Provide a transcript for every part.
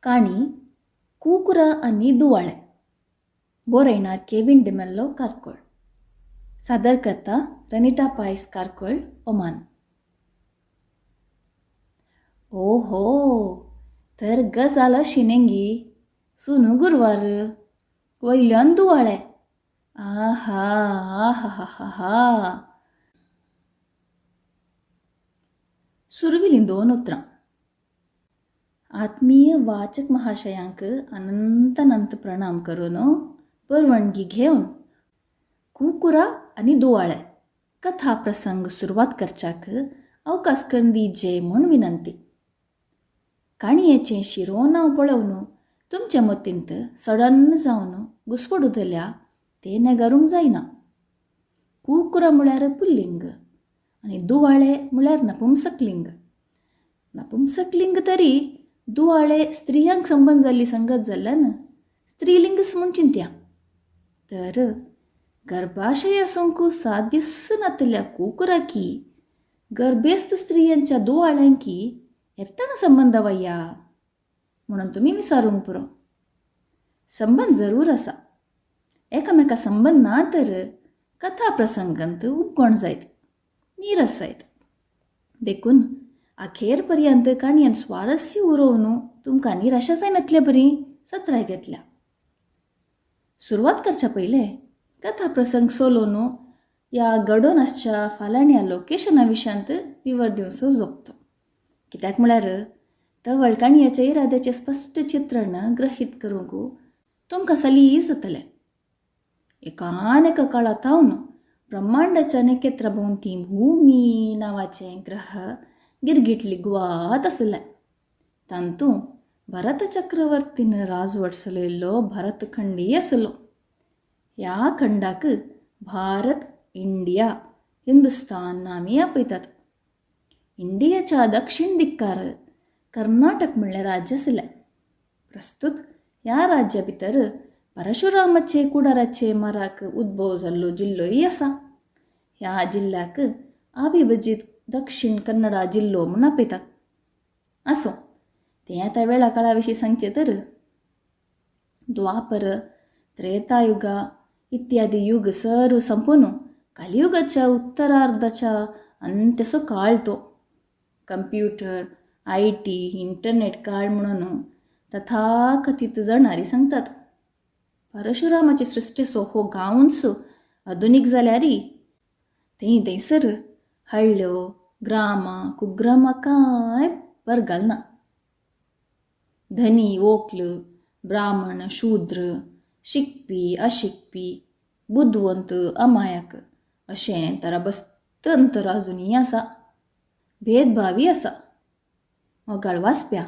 काणी कुकुरा आनी दुवाळे. बरयणार केविन डिमेल्लो, कार्कोळ. सादर करता रनिटा पायस, कार्कोळ, ओमान. ओहो, तर गजाल अशी नेंगी, सुनू गुरवार वयल्यान दुवाळे. आहा आहा हा हा. सुरविलीं दोन उतरां. आत्मीय वाचक महाशयांक अनंत अनंत प्रणाम करून परवानगी घेवन कुकुरा आनी दुवाळे कथा प्रसंग सुरवात करच्याक अवकाश करून दीजे म्हूण विनंती. काणयेचें शिरोनांव पळोवन तुमच्या मतींत सडन जावन घुसपडू जाल्या तें नेगारूंक जायना. कुकुरा म्हळ्यार पुल्लिंग आनी दुवाळे म्हळ्यार नपुंसकलिंग. नपुंसकलिंग तरी दुवाळे स्त्रियांक संबंद जाल्ली संगत जाल्ल्यान स्त्रीलिंगच म्हूण चिंत्या. तर गर्भाशय आसूंक साध्यच नातल्या कुकुराकी गर्भेस्त स्त्रियांच्या दुवाळ्यांकी येतना संबंद वया म्हणून तुमी विचारूंक पुरो. संबंद जरूर आसा. एकामेका संबंद ना तर कथा प्रसंगांत उपगण जायत, निरस जायत. देखून अखेर पर्यंत काणयेन स्वारस्य उरोवन तुमकां निराशा जायनातले बरी सत्राय घेतल्या. सुरवात करच्या पयलें कथा प्रसंग सोलोवन ह्या घडोवन आसच्या फालाण्या लोकेशना विशयांत विवर दिवचो जोगतो. कित्याक म्हळ्यार तवळ काणयेच्या इराद्याचें स्पश्ट चित्रण ग्रहीत करूंक तुमकां सलीस जातलें. एकान एका काळा थावन ब्रह्मांडाच्या नखेत्रा भोंवती भूमी नांवाचें ग्रह गिरगिटली गुवात आसलें. तातूंत भरत चक्रवर्तीन राजवट चलयल्लो भरतखंडीय आसलो. ह्या खंडाक भारत, इंडिया, हिंदुस्तान नांवी आपयतात. इंडियाच्या दक्षिण दिक्कार कर्नाटक म्हणलें राज्य आसलें. प्रस्तुत ह्या राज्या भितर परशुरामाचे कुडाराचे मराक उद्भव जाल्लो जिल्लोय आसा. ह्या जिल्ल्याक अविभजीत दक्षिण कन्नडा जिल्लो म्हूण आपयतात. आसूं, तें आतां वेळा काळा विशीं सांगचें तर द्वापर, त्रेतायुग इत्यादी युग सर्व संपून कलियुगाच्या उत्तरार्धाच्या अंत्यसो काळ तो. कंप्युटर, I T, internet काळ म्हणून तथाकथीत जाणारी सांगतात. परशुरामाचे सृश्टीचो हो गांवच आधुनीक जाल्यार थंय थंयसर हळ्ळ्यो, ग्रामां, कुग्रामां कांय बरगाल ना. धनी, वोक्ल, ब्राह्मण, शूद्र, शिकपी, अशिकपी, बुदवंत, अमायक अशें तराबस्त अंतर आजुनूय आसा. भेदभावय आसा. मोगाळ वाचप्या,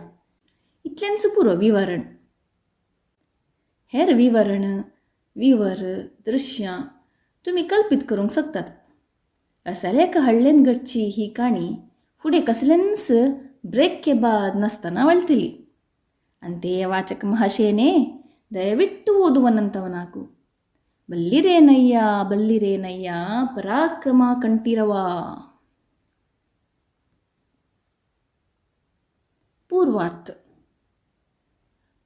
इतलेंच पुरो विवरण. हेर विवरण, विवर, दृश्यां तुमी कल्पीत करूंक शकतात. असल्या एका हळ्ळेन घडची ही काणी फुडें कसलेंच ब्रेक के बाद नासतना वळटली. आनी ते वाचक महाशयने ದಯವಿಟ್ಟು ಓದುವನಂತವನಾಗು. ಬಲ್ಲಿರೇನಯ್ಯ ಬಲ್ಲಿರೇನಯ್ಯ ಪರಾಕ್ರಮ ಕಂಠೀರವ. पूर्वार्थ.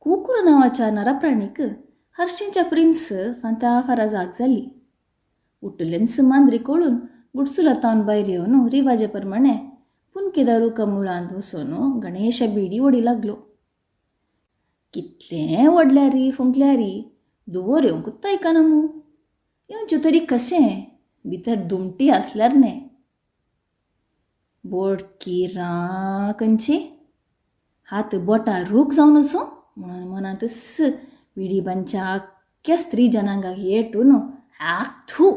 कुकुरा नांवाच्या नरप्राणीक हरशींच्या प्रिन्स फांत्या जाग जाली. उठलेंच मांद्री कळून गुडसुला तावन भायर येवन रिवाजे प्रमाणे पुनकेदा रुखा मुळांत वचून गणेशा बिडी ओडी लागलो. कितलें ओडल्यारी फुंकल्यारी दुवोर येवंकूच आयकना मू. येवचें तरी कशें, भितर दुमटी आसल्यार न्ही. बोडकी रां खंयची, हात बोटां रूख जावन वचूं म्हणून मनांतच विडी बांदच्या आख्ख्या स्त्री जनांगाक येटून आक थू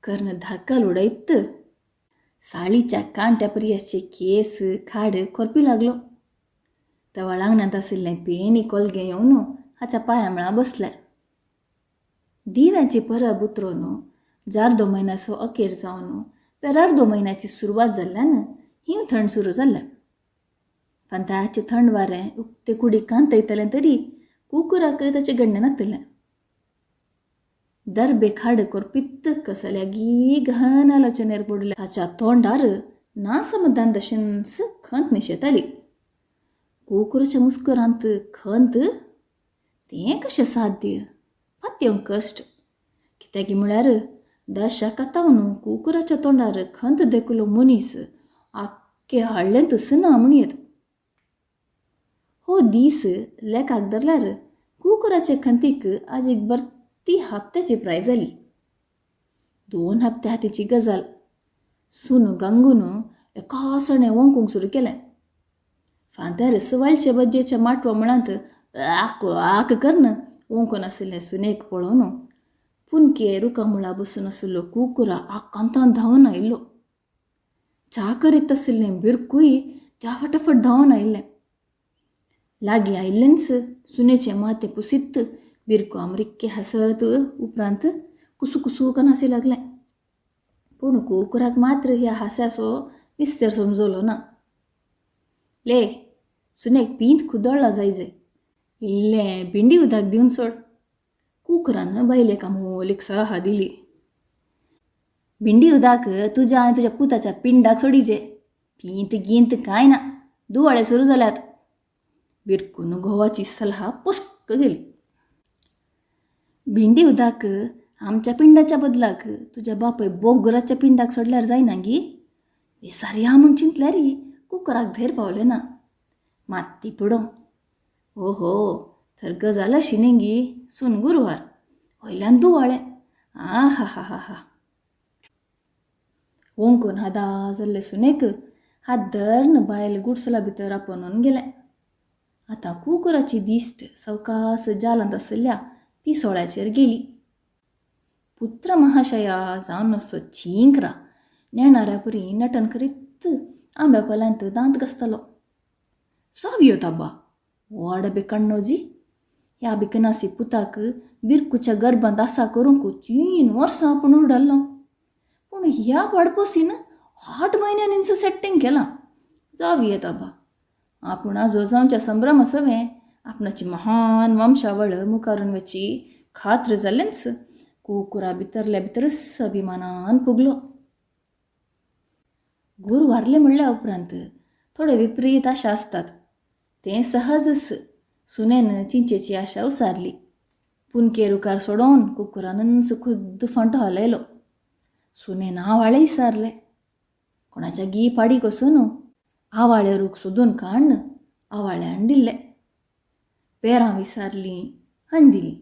करून धाकाल उडयत साळीच्या कांट्या परी आसचे केस खाड कोरपी लागलो. तवळ आंगणांत आशिल्लें पेनी कोलगें येवन हाच्या पांया मेळा बसलें. दिव्याची परब उतरोवन जार्दो म्हयन्याचो अखेर जावन पेरार्दो म्हयन्याची सुरवात जाल्ल्यान हींव थंड सुरू जाल्लें. फांत्याचें थंड वारें उक्ते कुडीक कांतयतलें तरी कुकुराक ताचें घडणें नासलें. दर्बे खाड कोरपीत कसल्यागी गहन आलोचनेर पडल्या ताच्या तोंडार नासमदान तशेंच खंत निशेताली. कुकुराच्या मुस्कुरांत खंत तें कशें साध्य? पातयेवंक कश्ट. कित्याक म्हळ्यार दशकातावन कुकुराच्या तोंडार खंत देखलो मनीस आख्खे हळ्ळेंत ना म्हणयेत. हो दीस लेखाक धरल्यार कुकुराचे खंतीक आजीक बरती हप्त्याची प्राय जाली. 2 हप्ते हातीची गजाल. सून गंगून एका सणें वोंकूंक सुरू केलें. फांत्यार सवाळचे बज्जेच्या माटवा मुळांत आक आक करून वोंकून आशिल्लें सुनेक पळोवन पुनके रुखा मुळा बसून आशिल्लो कुकुरा आकांतान धांवन आयिल्लो. च्या करीत आशिल्लें बिरकूय त्या फटाफट धांवन आयिल्लें. लागीं आयिल्लेंच सुनेचें माथें पुसीत बिरकू आमरिक्कें हांसत उपरांत कुसू कुसू करून हांसी लागलें. पूण कुकुराक मात्र ह्या हास्याचो मिस्तेर समजलो ना. ले सुनेक पींत खुदळ्ळा जायजे, इल्लें बिंडी उदक दिवन सोड. कुकरान बायलेक अमोलीक सलाह दिली. भिंडी उदक तुज्या आनी तुज्या पुताच्या पिंडाक सोडीजे, पींत गींत कांय ना, दुवाळे सुरू जाल्यात. बिरकून घोवाची सलाह पुस्क गेली. भिंडी उदक आमच्या पिंडाच्या बदलाक तुज्या बापय बोगराच्या पिंडाक सोडल्यार जायना गी? विसारया म्हूण चिंतल्यार कुकराक धैर पावलें ना. मात्ती पडों. ओहो, तर गजाल अशी न्ही गी, सून गुरवार वयल्यान दुवाळे. आ हा हा हा हा. वोंकून हादा जाल्ले सुनेक हात धरून बायल गुडसुला भितर आपोवन गेलें. आतां कुकुराची दिश्ट सवकास जालांत आशिल्ल्या पिसोळ्याचेर गेली. पुत्र महाशया जावन असो चिंकरा नेणाऱ्या परी नटन करीत आंब्या कोल्यांत दांत घासतालो. सावयो ताबा व्हड बेकण्णोजी ह्या बिकनासी पुताक बिरकुच्या गर्भांत आसा करूंक 3 वर्सां आपूण उरडालो. पूण ह्या पाडपोसीन 8 म्हयन्यांनी सेट्टींग केलां. जावये ताबा आपूण आजो जावच्या संभ्रमा सवें आपणाची महान वंशावळ मुखारून वची खात्र जाल्लेंच कुकुरा भितरल्या भितरच अभिमानान फुगलो. गुरू वारले म्हणल्या उपरांत थोडे विपरीत आशा आसतात तें सहजच. सुनेन चिंचेची आशा उसारली. पुनके रुखार सोडोवन कुकुरानच खुद्द फांटो हालयलो. सुनेन आवाळे विसारले. कोणाच्या गी पाडीक वचून आवाळे रूख सोदून काडून आवाळे हाडिल्ले. पेरां विसारलीं, हाण दिलीं.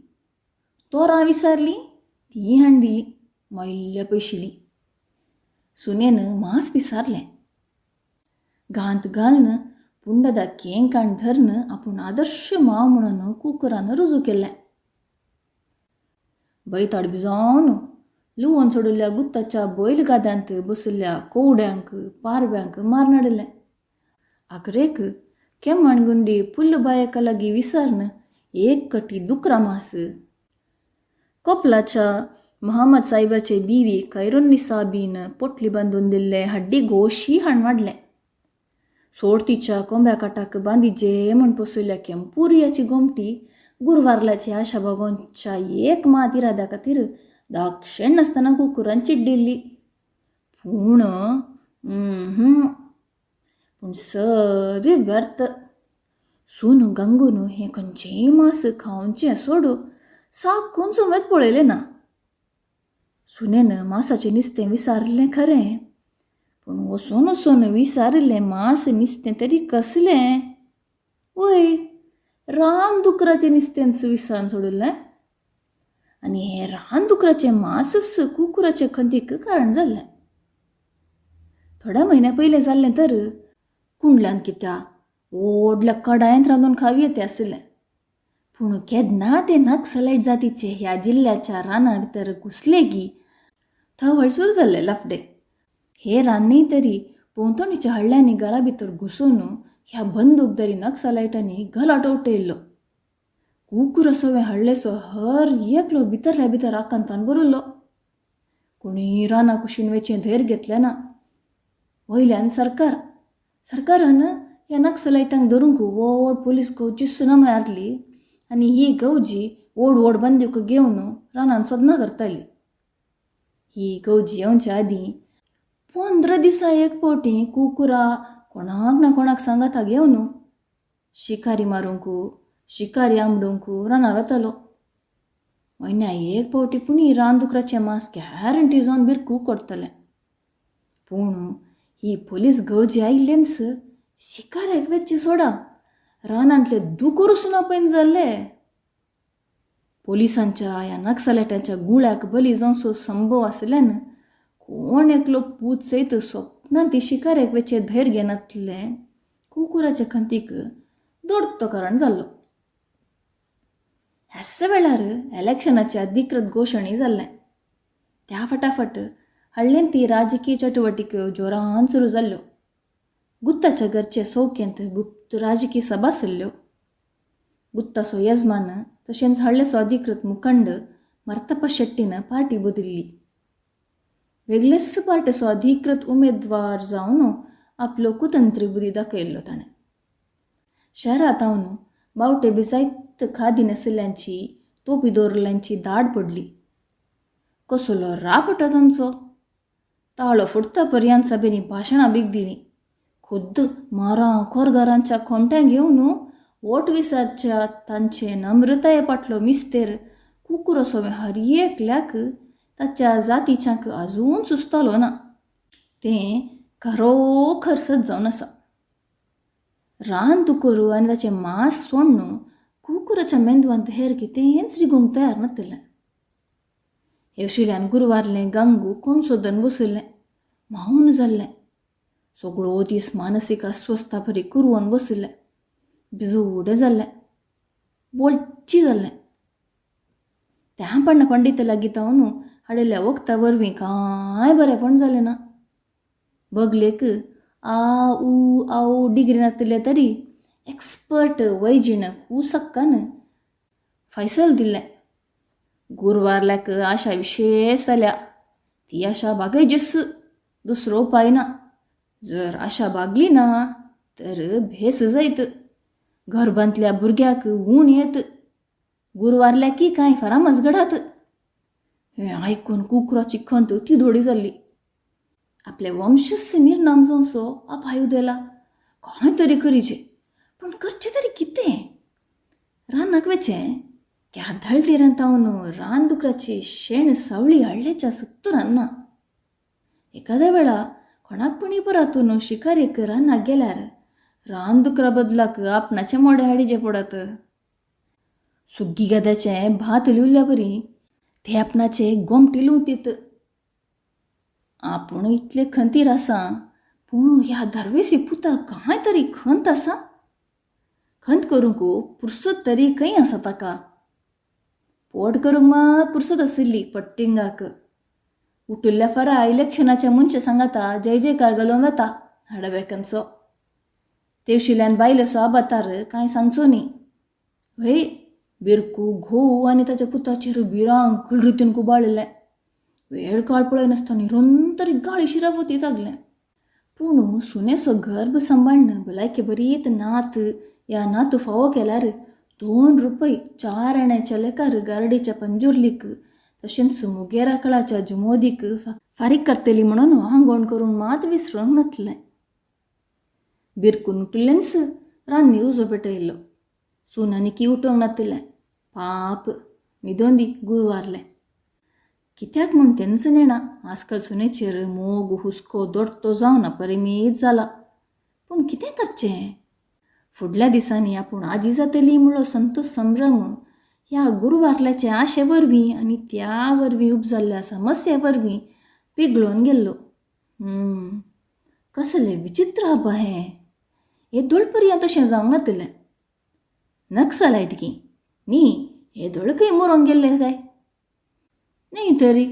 तोरां विसारलीं, तीं हाण दिलीं मैल्ल्या पयशिलीं. सुनेन मांस विसारलें. घांत घालून पुंडदा केंकाण धरून आपूण आदर्श माव म्हणून कुकरान रुजू केल्लें. बैताड भिजोवन लुवोन सोडिल्ल्या गुत्ताच्या बैलगाद्यांत बशिल्ल्या कोवड्यांक पारव्यांक मारून हाडिल्लें. आखरेक केम्माणगुंडी पुल्ल बायका लागीं विसरून एक कटी दुकरा मास कोपलाच्या मोहम्मद साहेबाचे बीवी खैरुन्निसा बीन पोटली बांदून दिल्ले हड्डी गोशी हाण वाडलें. सोडतीच्या कोंब्या काटाक बांदिजे म्हूण पोसुल्ल्या केंपुरियाची गोमटी गुरवारल्याची आशा बागोवच्या एक मात इराद्या खातीर दाक्षेण नासतना कुकुरान चिड्डिल्ली. पूण पूण सगळें व्यर्थ. सून गंगून हें खंयचेंय मांस खावचें सोडू साकून समेत पळयलें ना. सुनेन मांसाचें नुस्तें विसारलें खरें, पूण वचून वचून विसारिल्लें मांस नुस्तें तरी कसलें? वय, रान दुकराचें नुस्तेंच विसारून सोडिल्लें. आनी हें रान दुकराचें मांसच कुकुराचे खंतीक कारण जाल्लें. थोड्या म्हयन्या पयलें जाल्लें तर कुंडल्यान कित्या व्हडल्या कडायेंत रांदून खावये तें आशिल्लें. पूण केन्ना ते नक्सलायट जातीचे ह्या जिल्ल्याच्या राना भितर घुसले गी थवळ सुरू जाल्ले लफडे. हे रान न्ही तरी भोंवतणीच्या हळ्ळ्यांनी घरा भितर घुसून ह्या बंदूकदारी नक्सलायटांनी गलाटो उठयल्लो. कुकुरा सवें हळ्ळेचो हर एकलो भितरल्या भितर आकांतान भरिल्लो. कोणी राना कुशीन वचचें धैर्य घेतलें ना. वयल्यान सरकारान ह्या नक्सलायटांक धरूंक व्हड पोलीस गौजी सुनां मारली आनी ही गौजी व्हड व्हड बंदूक घेवन रानान सोदनां करताली. ही गौजी येवच्या आदीं 15 दिसा एक फावटी कुकुरा कोणाक ना कोणाक सांगाता घेवन शिकारी मारूंक, शिकारी आमडूंक रानां वेतालो. म्हयन्या एक फावटी पुणी रानदुकराचें मांस गॅरंटी जावन बिरकू करतलें. पूण ही पोलीस गवजी आयिल्लेंच शिकाऱ्याक वेचें सोडा, रानांतले दुकरूच ना पयन जाल्ले. पोलिसांच्या ह्या नक्सलेटांच्या गुळ्याक बली जावचो संभव आशिल्ल्यान कोण एकलो पूत सयत स्वप्नांत ती शिकाऱ्याक वेचें धैर्य घेनातलें कुकुराच्या खंतीक दोडतो कारण जाल्लो. ह्याच वेळार इलेक्शनाचे अधिकृत घोशणी जाल्लें. त्या फटाफट हळ्ळेंत ती राजकीय चटुवटिक्यो जोरान सुरू जाल्ल्यो. गुत्ताच्या घरचे चौकेंत गुप्त राजकीय सभा आशिल्ल्यो. गुत्ताचो यजमान तशेंच हळ्ळेचो अधिकृत मुखंड मर्तप्पा शेट्टीन पार्टी बदल्ली. वेगळेच पार्टेचो अधिकृत उमेदवार जावन आपलो कुतंत्री बुद्धी दाखयल्लो ताणें. शहरांत हांव बावटे बी जायत खादी न्हेसिल्ल्यांची, तोपी दवरिल्ल्यांची दाड पडली. कसलो रापटा तांचो. ताळो फुटता पर्यंत सभेनी भाशणां बीग दिलीं. खुद्द मारां खोरगारांच्या खोमट्यां घेवन वोट विसारच्या तांचे नम्रताये पाटलो मिस्तेर कुकुरसो हर एकल्याक ताच्या जातीच्यांक अजून सुचतालो ना. तें खरोखर सत जावन आसा. रान दुकरू आनी ताचें मांस सोडून कुकुराच्या मेंदवांत हेर कितेंच रिगोवंक तयार नातिल्लें. हेवशिल्यान गुरवारलें गंगू कोनसोदन बशिल्लें, मावन जाल्लें. सगळो दीस मानसीक अस्वस्था बरी कुरवन बशिल्लें, बिजोडें जाल्लें, बोलची जाल्लें. त्या पण पंडित लागीं तावन हाडिल्ल्या वखदा वरवीं कांय बरेंपण जालें ना. बगलेक आ उ औ डिग्री नातिल्ले तरी एक्सपर्ट वैजीण कुसक्कान फैसल दिल्लें. गुरवारल्याक आशा विशेश जाल्या, ती आशा बागयचीच, दुसरो उपाय ना. जर आशा बागली ना तर भेस जायत, गर्भांतल्या भुरग्याक ऊण येत, गुरवारल्याकी कांय फरामस घडात. हें आयकून कुकराची खंत ती धोडी जाल्ली. आपले वंशच निर्नाम जावचो अपाय उदेला, कांय तरी करीचे, पूण करचें तरी कितें? रानाक वेचें त्या दळदिरांत हांव रान दुकराची शेण सावळी हाडल्याच्या सुत्तरान ना. एखाद्या वेळा कोणाक पुणी परातून शिकारेक रानाक गेल्यार रान दुकरा बदलाक आपणाचें मोडें हाडीचें पडत. सुग्गी गद्याचें भात लिवल्या बरी ते आपणाचे गोमटी लुवतीत. आपूण इतले खंतीर आसा, पूण ह्या दरवेसी पुताक कांय तरी खंत आसा. खंत करूंक पुरसत तरी खंय आसा ताका? पोट करूंक मात पुरसत आशिल्ली पट्टिंगाक. उठिल्ल्या फारा इलेक्शनाच्या मनशा सांगाता जय जयकार घालून वता हाडाबेकांचो. तेवशिल्यान बायलेचो आबातार कांय सांगचो न्ही. हय, बिरकू घोव आनी ताच्या पुताचेर भिरांकूळ रितीन कुबाळिल्लें. वेळ काळ पळयनासतना निरंतर गाळी शिरावती लागलें. पूण सुनेचो गर्भ सांबाळ्न भलायके बरीत नात या नातू फावो केल्यार 2 रुपये 4 आण्याच्या लेखार गार्डीच्या पंजुर्लीक तशेंच मुगेरा कळाच्या जुमोदीक फारीक करतली म्हणून आंगवण करून मात विसरूंक नातलें. बिरकून उठिल्लेंच रान्नीर उजो पेटयल्लो. सून आनी की उठोवंक नातिल्लें. पाप न्हिदोंदी गुरवारलें. कित्याक म्हूण तेंच नेणा, आजकाल सुनेचेर मोग हुस्को दोडतो जावन परिमीत जाला. पूण कितें करचें? फुडल्या दिसांनी आपूण आजी जातली म्हणलो संतोष संभ्रम ह्या गुरवारल्याचे आशे वरवीं आनी त्या वरवीं उपजाल्ल्या समस्ये वरवीं पिगळोन गेल्लो. कसलें विचित्र आबा हें. येदोळ पर्यंत तशें जावंक नातिल्लें. नक्सलायट की न्ही येदोळ खंय मरोंक गेल्ले काय? न्ही तरी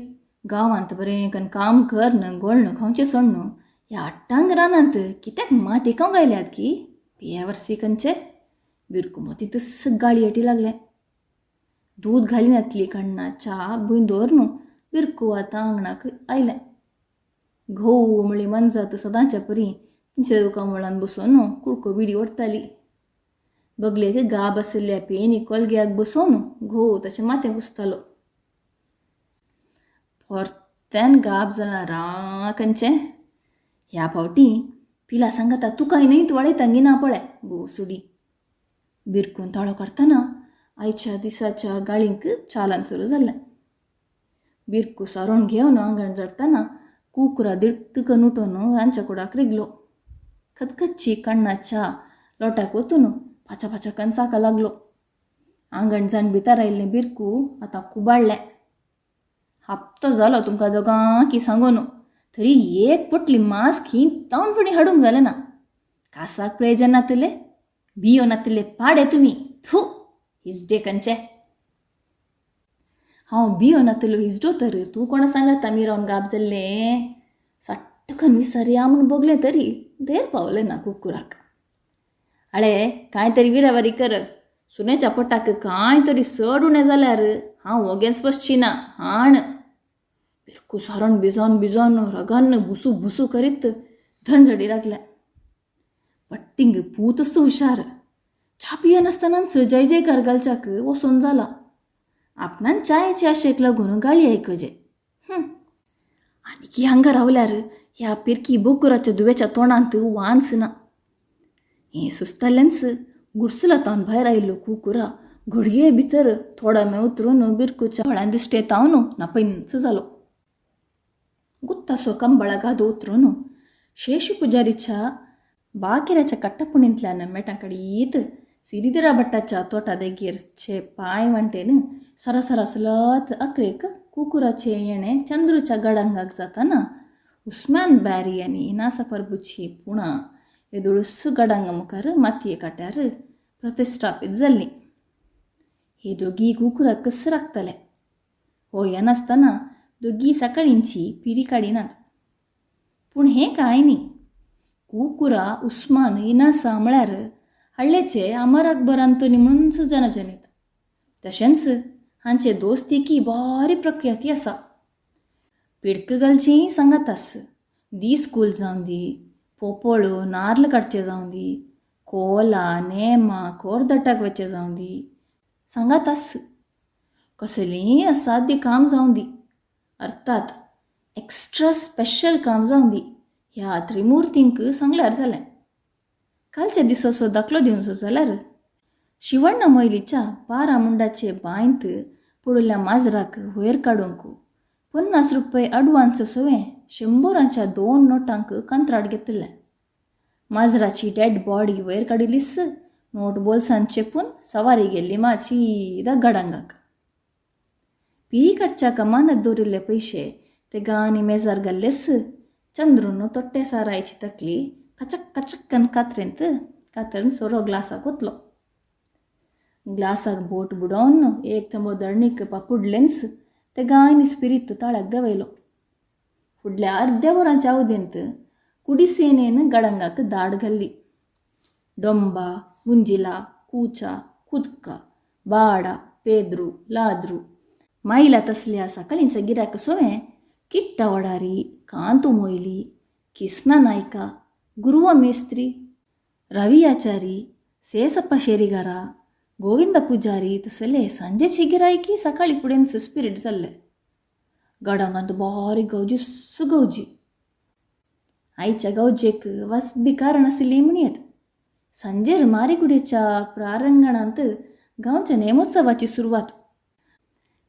गांवांत बरें कन काम करन गोळ्ण खावचें सोडून ह्या अट्टांग रानांत कित्याक माती खावंक आयल्यात की पिया वर्सी खंयचे? बिरकू मोती तस गाळी येटी लागलें. दूद घालिनातली कण्णा च्या भूंय दवर बिरकू आतां आंगणाक आयलें. घोव म्हळी मनजात सदांच्या परी तिच्या दुकां बसोवन कुडको बिडी ओडटाली. बगलेक गाब आशिल्ल्या पेनी कोलग्याक बसोवन घोव ताचें माथें पुसतालो. परत्यान गाब जालां राखनचें. ह्या फावटी पिला सांगाता तुकाय न्हय वळयता ना पळय बोसुडी. बिरकून ताळो काडटना आयच्या दिसाच्या गाळींक चालन सुरू जालें. बिरकू सारोण घेवन आंगण झडटना कुकुरा दिडक करून उठून रांदच्या कुडाक रिगलो. खतखतची कण्णाच्या लोटाक वतून पाचा पाचा कन्न साका लागलो. आंगण जाण भितर आयिल्लें बिरकू आतां कुबाडलें. हप्तो जालो तुमकां दोगांकी सांगून, तरी एक पोटली मांस खी तावन फुडें हाडूंक जालें ना. कासाक प्रयोजन नातले, बियो नातले पाडे तुमी, थू हिजडे कंचे. हांव बियो नातलो हिजडो तर तूं कोणा सांगात आमी रावन गाब जाल्लें. सट्टकन विसरया म्हूण भोगलें तरी देर पावलें ना कुकुराक. आळे कांय तरी विरावारी कर, सुनेच्या पोटाक कांय तरी चड उणें जाल्यार हांव वोगेंच बसची ना हाण. बिरकू सारण भिजोन भिजोन रगान भुसू भुसू करीत धणझडी लागलें. पट्टिंग पूतच हुशार, च्या पियनासतनाच जय जयकार घालच्याक वचून जाला. आपणान च्यायेचे आशेक लागून गाळी आयकजे. आनीकी हांगा रावल्यार ह्या पिरकी बोकुराच्या दुव्याच्या तोंडांत वांच ना. हें सुचतालेंच गुडसुलातावन भायर आयिल्लो कुकुरा घडये भितर थोडो मे उतरून बिरकुच्या फळां दिश्टेतावन नापयंच जालो. गुत्तासो कंबळा गादो उतरून शेषू पुजारीच्या बाकिराच्या कट्टपुणींतल्यान मेटां कडीत सिरिधरा भट्टाच्या तोटा देगेरचे पांय वांटेन सरासरा सलत अकरेक कुकुराचे येणें चंद्रूच्या गडांगाक जाताना उस्मान ब्यारी आनी इनासा परबुची पुणा येदोळूस गडांगा मुखार मातये काट्यार प्रतिश्ठापीत जाल्ली. हे दोगी कुकुराक कस राखतले हो येनासतना दोगी सकाळींची पिरी काडिनात. पूण हें कांय न्ही, कुकुरा उस्मान इनासा म्हळ्यार हळ्ळेचे अमर अकबर अंतोनी म्हणून सुजनाजनीत. तशेंच हांचे दोस्तीकी बारी प्रख्याती आसा. पिडक घालचीं सांगात दी स्कूल जावं दी, पोपोळो नार्ल काडचें जावं दी, कोला नेमा कोरदटाक वचचें जावं दी, सांगात आस. कसलेंय असाध्य काम जावं दी, अर्थात एक्स्ट्रा स्पेशल काम जावं दी, ह्या त्रिमुर्तींक सांगल्यार जालें. कालच्या दिसाचो दाखलो दिवचो जाल्यार शिवण्णा मोयलीच्या 12 मुंडाचे बांयत पडिल्ल्या माजराक वयर काडूंक 50 रुपये अडवान्स सवें 100 2 नोटांक कंत्राट घेतिल्लें. माजराची डेड बॉडी वयर काडिल्लीच नोट बोल्सान चेपून सवारी गेल्ली माची गडांगाक. पिरी काडच्या कमानात दवरिल्ले पयशे ते गांनी मेजार घाल्लेच चंद्रून तोट्टे सारायची तकली कचक कचक्कन कात्रेंत कातरून सोरो ग्लासाक ओतलो. ग्लासाक बोट बुडोवन एक थंबो दळणीक पापुडलेंच ते गायनी स्पिरीत ताळ्याक देंवयलो. फुडल्या अर्द्या वरांच्या अवधींत कुडिसेनेन गडंगाक दाड घाल्ली. डೊंबा, मुंजिला, कूचा, कुदका, बाडा, पेद्रू, लाद्रू मायला तसल्या सकाळींच्या गिऱ्याक सोवें किट्टा वडारी, कांतू मोयली, किस्ना नायका, गुरुवा मेस्त्री, रवी आचारी, सेसप्पा शेरिगारा, गोविंद पुजारी तसले सांजेचे गिरायकी सकाळी फुडेंच स्पिरीट जाल्ले. गडांगांत बारीक गवजी सुगवजी. आयच्या गवजेक वाजबी कारण आशिल्ली म्हणयेत. सांजेर मारीगुडयेच्या प्रारंगणांत गांवच्या नेमोत्सवाची सुरवात.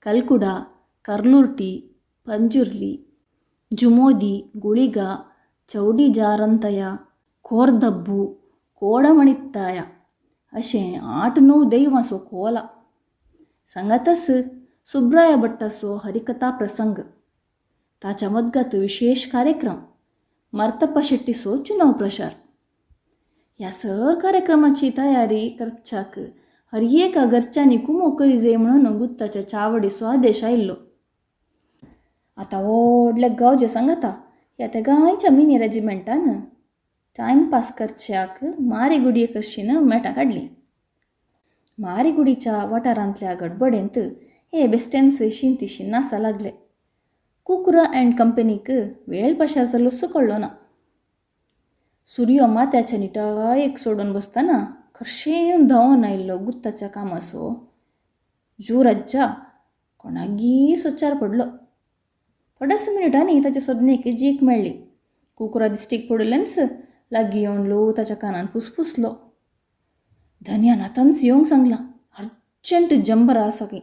कलकुडा, कर्लुर्टी, पंजुर्ली, जुमोदी, गुಳಿगा, चौडी जारंतया, कोरदब्बू, कोडमणित्ताया अशें 8-9 दैवांचो कोला. सांगातच सुब्राया भट्टाचो हरिकथा प्रसंग, ताच्या मदगत विशेष कार्यक्रम, मर्तप्पा शेट्टीचो चुनाव प्रचार. ह्या सर कार्यक्रमाची तयारी करच्याक हर एका घरच्यांनी कुमो करी जाय म्हणून गुत्ताच्या चावडीचो आदेश आयिल्लो. आतां व्हडले गांव जे सांगता ह्या त्या गांवच्या मिनी रेजिमेंटान टायमपास करच्याक मारीगुडये कशीन मेटां काडली. मारीगुडीच्या वाठारांतल्या गडबडेंत हे बेस्टेन्स शिंतिशी नासा लागले. कुकुरा अँड कंपनीक वेळ पाशार जालो कळ्ळो ना. सुर्यो माथ्याच्या निटायेक सोडून बसतना खर्शेवन धांवन आयिल्लो गुत्ताच्या कामाचो जुरज्जा कोणागी सोचार पडलो. थोड्याच मिनटांनी ताच्या सोदनेक जीक मेळ्ळी. कुकुरा दिश्टीक पडिल्लेंच लागीं येवन ल्हव ताच्या कानान फुसफुसलो. धनयान आतांच येवंक सांगलां, अर्जंट जंबर आसा खंय.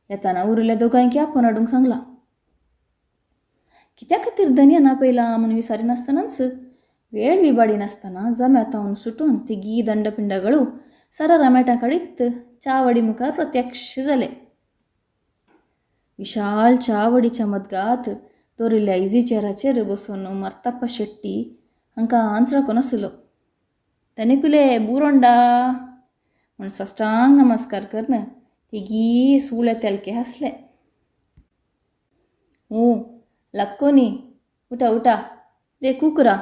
येताना उरिल्ल्या दोगांयकी आपोवन हाडूंक सांगलां. कित्या खातीर धनयान आपयलां म्हूण विचारिनासतनाच वेळ विबाडिनासतना जम्यातावन सुटून तिगी दंडपिंडागळू सरारा मेटां काडीत चावडी मुखार प्रत्यक्ष जाले. विशाल चावडीच्या मदगात दवरिल्ल्या इझी चेराचेर बसून मर्ताप्पा शेट्टी हांकां आंच राखून आसलो. तनिकुले बुरोंडा म्हूण साष्टांग नमस्कार करून तिगी सुळे तेलके हांसले. ऊ लक्कोनी उठा उठा रे कुकरा,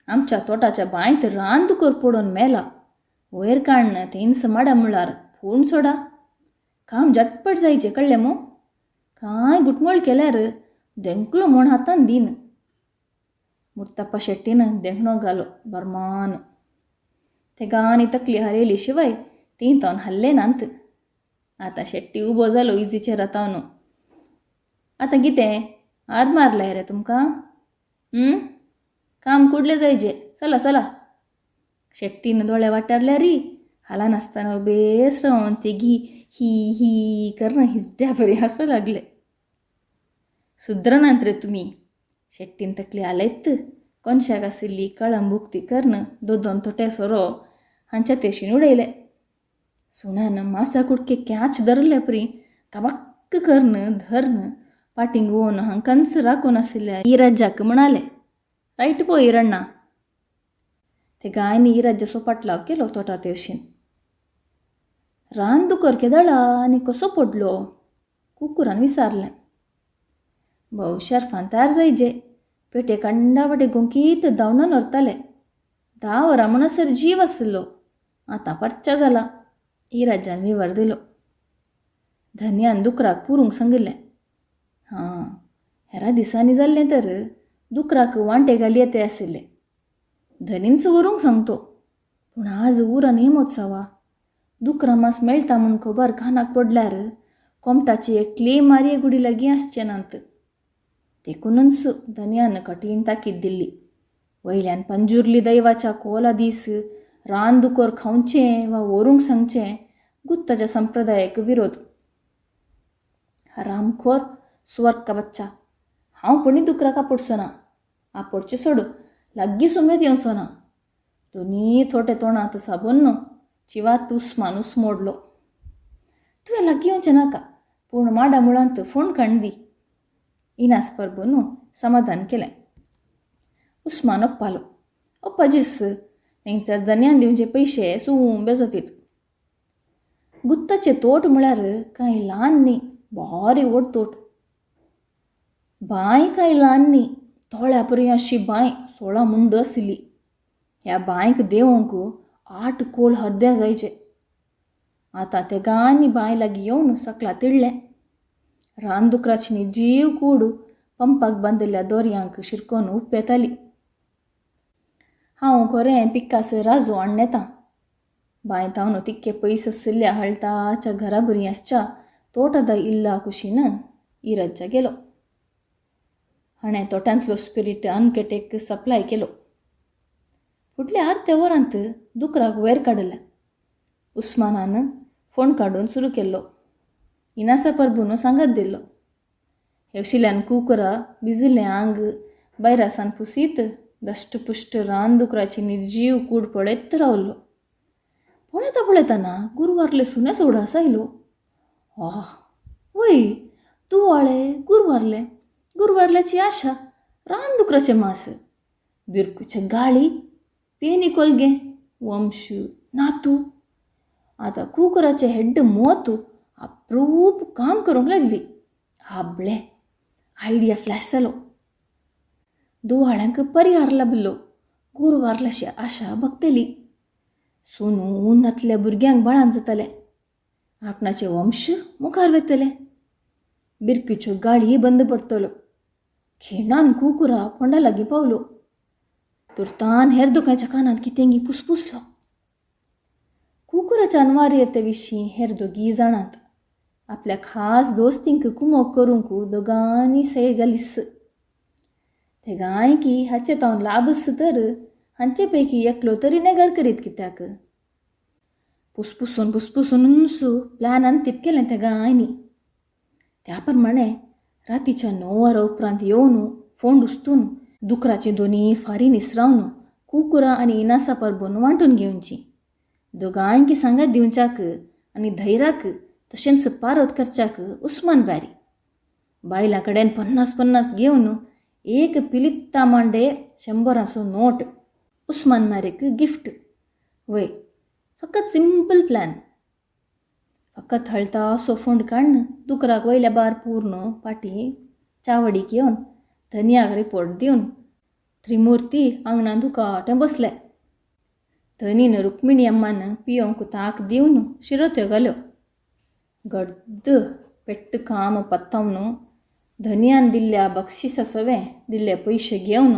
आमच्या तोटाच्या बांयत रान दुकर पडून मेला, वयर काडून तेंच माडा मुळार फोण सोडा, काम झटपट जायचें कळ्ळें मू, कांय गुटमोळ केल्यार देंकलो म्हूण हातान दीन. मुर्तप्पा शेट्टीन देंकणो घालो बरमान. तेगांनी तकली हालयली शिवाय तीं तावन हाल्ले नात. आतां शेट्टी उबो जालो इझीचेर तावन. आतां कितें हार मारलाय रे तुमकां? काम कुडले जायचे, चला चला. शेट्टीन दोळे वाटारल्यार हालनासतना बेस रावन तेगी ही ही करून हिजड्या बरी हांसूंक लागले. सुद्रनात रे तुमी. शेट्टीन तकली हालयत कोनशाक आशिल्ली कळम उक्ती करून दोन दोन थोटे सोरो हांच्या तेशीन उडयले. सुण्यान मासा कुडके कॅच धरले परी कबक्क करून धरून पाटींग वोन हांकांच राखून आशिल्ल्या इराज्याक म्हणाले, रायट पळय इरण्णा. ते गायनी इराज्याचो पाटलाव केलो तोटा तेवशीन. रान दुकर केदळा आनी कसो पडलो? कुकुरान विचारलें. भोवशार फांतार जायजे, पेटे कांडा वाटे गोंकीत धांवणून व्हरताले. 10 वरां म्हणसर जीव आसलो, आतां परच्या जाला. इराज्यान विवर दिलो. धनयान दुकराक पुरूंक सांगिल्लें. हां, हेरा दिसांनी जाल्लें तर दुकराक वांटे घाली येते आशिल्ले. धनीच व्हरूंक सांगतो, पूण आज उरान हेमोत्सवा, दुकरा मास मेळटा म्हूण खबर कानाक पडल्यार कोमटाची एकली मारये गुडी लागीं आसचे नात. देखूनच धनयान कठीण ताकीद दिल्ली. वयल्यान पंजुर्ली दैवाच्या कोला दीस रान दुकर खावचें वा व्हरूंक सांगचें गुत्ताच्या संप्रदायाक विरोध. हरामखोर सुवर्ग बच्चा, हांव पुणी दुकराक आपोडचो ना, आपोडचें सोडू लागीं सुमेत येवचो ना. दोनी थोटे तोंडांत साबून चिवात उस्मान उस्मोडलो. तुवें लागीं येवचें नाका, पूण माडा मुळांत फोण काण दी. इनास परबून समाधान केलें. उस्मान ओप्पालो. ओप्पा जीस, तर धनयान दिवचे पयशे सुंबे जातीत. गुत्ताचें तोट म्हळ्यार कांय ल्हान न्ही, बारी व्हड तोट. बांय कांय ल्हान न्ही, तोळ्या परी अशी बांय 16 मुंड आशिल्ली. ह्या बांयक देंवोंक 8 कोळ हरदें जायचे. आतां तेगांनी बांय लागीं येवन सकला तिडलें. रान दुकराची निर्जीव कूड पंपाक बांदिल्ल्या दोरयांक शिरकोन उपेताली. हांव खरें पिकास राजू आणनेता. बांय तावन तिक्के पयस आशिल्ल्या हळताच्या घरा बरी आसच्या तोटादा इल्ला कुशीन इरज्जा गेलो. हाणें तोट्यांतलो स्पिरीट अनकेटेक सप्लाय केलो. फुडल्या अर्द्या वरांत दुकराक वयर काडलें. उस्मानान फोण काडून सुरू केल्लो. इनासा परबून सांगात दिल्लो. हेवशिल्यान कुकरा भिजिल्लें आंग भायरासान पुसीत दश्टपुश्ट रान दुकराची निर्जीव कूड पळयत रावलो. पळयता पळयतना गुरवारले सुण्याचो उडास आयलो. आह वय, दुवाळे गुरवारले, गुरवारल्याची आशा, रान दुकराचें मास, बिरकुचे गाळी, पेनी कोलगे, वंश नातू. आतां कुकराचें हेड्ड मोत अप्रूप काम करूंक लागली. आबळे आयडिया फ्लॅश जालो. दुवाळ्यांक परिहार लाबिल्लो. गुरवारल्याची आशा भगतली. सोनू उन्नातल्या भुरग्यांक बाळान जातालें. आपणाचे वंश मुखार वेतले. बिरकुच्यो गाळी बंद पडटल्यो. खिणान कुकुरा फोंडा लागीं पावलो. तुर्तान हेर दोगांयच्या कानांत कितेंगी पुसपुसलो. कुकुराच्या अनवार्यते विशीं हेर दोगीय जाणात. आपल्या खास दोस्तींक कुमोक करूंक दोगांनी सय घालीस. तेगांयकी हाचे तावन लाभस तर हांचे पैकी एकलो तरी नेगार करीत कित्याक? पुसपुसून पुसपुसूनच प्लॅन अंतीप केलें त्या गायनी. त्या प्रमाणे रातीच्या 9 वरां उपरांत येवन फोंड उस्तून दुकराची दोनी फारी निसरावन कुकुरा आनी इनासा परबून वांटून घेवची. दोगांयकी सांगात दिवच्याक आनी धैराक तशेंच पारत करच्याक उस्मान बारी. बायलां कडेन 50-50 घेवन एक पिलित्ता मांडे 100 नोट उस्मान मारीक गिफ्ट. वय फकत सिंपल प्लॅन. फकत हळतासो फोंड काडून दुकराक वयल्या बार पूर्ण पाटी चावडीक येवन धनयाक रिपोर्ट दिवन त्रिमुर्ती आंगणान दुकाटें बसले. धनीन रुक्मिणी अम्मान पियोंक ताक दिवन शिरोत्यो घाल्यो. गड्द पेट्ट काम पत्तावन धनयान दिल्ल्या बक्षिसा सवें दिल्ले पयशे घेवन